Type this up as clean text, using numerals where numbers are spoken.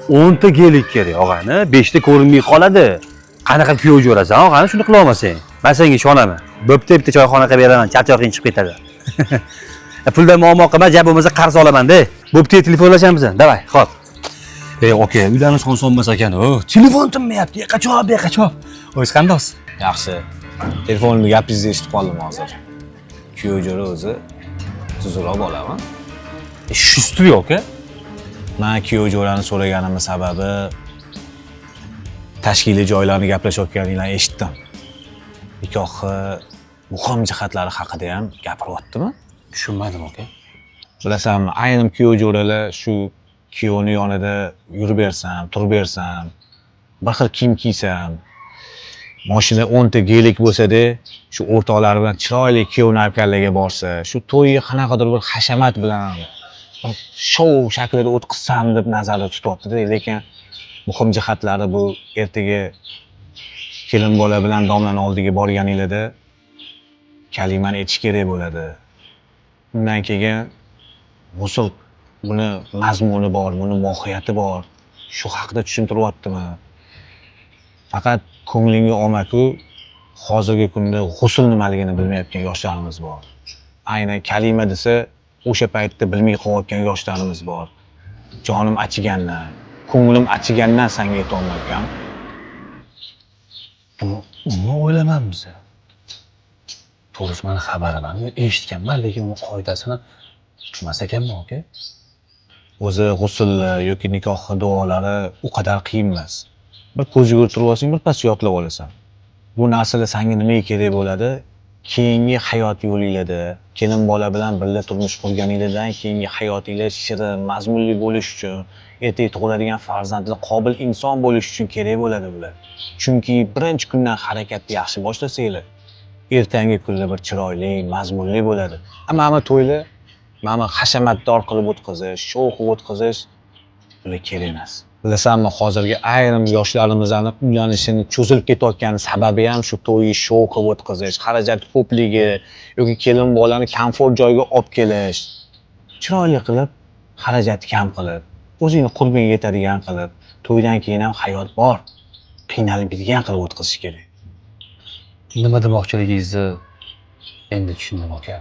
10 ta gelik kerak, og'ani, 5 ta ko'rinmay qoladi. Qanaqa kuyov jo'rasan, og'ani, shuni qila olmasang. Men senga ishonaman. Bo'pti, bitta choyxona qilib beraman, charchoqing chiqib ketadi. Puldan muammo qilma, ja bo'lmasa qarz olaman-da. Bo'pti, telefonlashamiz. Давай, xo'p. Ey, aka, uylanish oson emas ekan, o. Telefon tinmayapti, qachon, qachon. O'zi qandaysiz? Yaxshi. Telefonda gapingizni eshitib qoldim hozir. Kuyov jo'ra o'zi tuzukroq bolami? Shusti yo'q, aka. Man kuyov jo'rani so'raganimni sababi tashkiliy joylarni gaplashayotganinglarni eshitdim. Nikohni muhim jihatlari haqida ham gapiryaptimi? Tushunmadim, aka. Bilasanmi, ayrim kuyov jo'ralar shu kuyovni yonida yurib bersam, turib bersam, bir xil kiyim kiysam, moshina 10 ta gelik bo'lsa-da, shu o'rtoqlari bilan chiroyli kuyov navkarlarga borsa, shu to'yni qanaqadir bir hashamat bilan bir shou shaklida o'tkazsam deb nazarda tutyapti-da, lekin muhim jihatlari bu ertaga kelin bola bilan domlani oldiga borganinglarda kalimani aytish kerak bo'ladi. Undan keyin g'usl, buni mazmuni bor, buni mohiyati bor. Shu haqida tushuntiryaptimi? Faqat ko'nglingga olma-ku, hozirgi kunda g'usl nimaligini bilmayotgan yoshlarimiz bor. Aynan kalima desa, o'sha paytda bilmay qolayotgan yoshlarimiz bor. Jonim achigandan, ko'nglim achigandan sanga aytyapman ukam. Buni umuman o'ylamabmiz. To'g'risi, mani xabarim ham yo'q, eshitganman, lekin uni qoidasini tushunmas ekanman, aka. O'zi g'usulni yoki nikohni duolari u qadar qiyin emas. Bir ko'z yugurtirib olsang, birpas yodlab olasan. Bu narsalar senga nimaga kerak bo'ladi? Keyingi hayot yo'linglarda, kelin bola bilan birga turmush qurganinglardan keyingi hayotinglar shirin, mazmunli bo'lishi uchun, ertaga tug'iladigan farzandlar qobil inson bo'lishi uchun kerak bo'ladi bular. Chunki birinchi kundan harakatni yaxshi boshlasanglar, ertangi kunda bir chiroyli, mazmunli bo'ladi. Mana bu to'ylar, mana bu hashamatdor qilib o'tkazish, shou qilib o'tkazish, bular kerak emas. Bilasanmi, hozirgi ayrim yoshlarimizni uylanishini cho'zilib ketayotgani sababi ham shu to'yni shou qilib o'tkazish, xarajat ko'pligi yoki kelin bolani komfort joyga olib kelish. Chiroyli qilib, xarajatni kam qilib, o'zingni qurbingga yetadigan qilib, to'ydan keyin ham hayot bor. Qiynalmaydigan qilib o'tkazish kerak. Nima demoqchiligingizni endi tushundim, aka.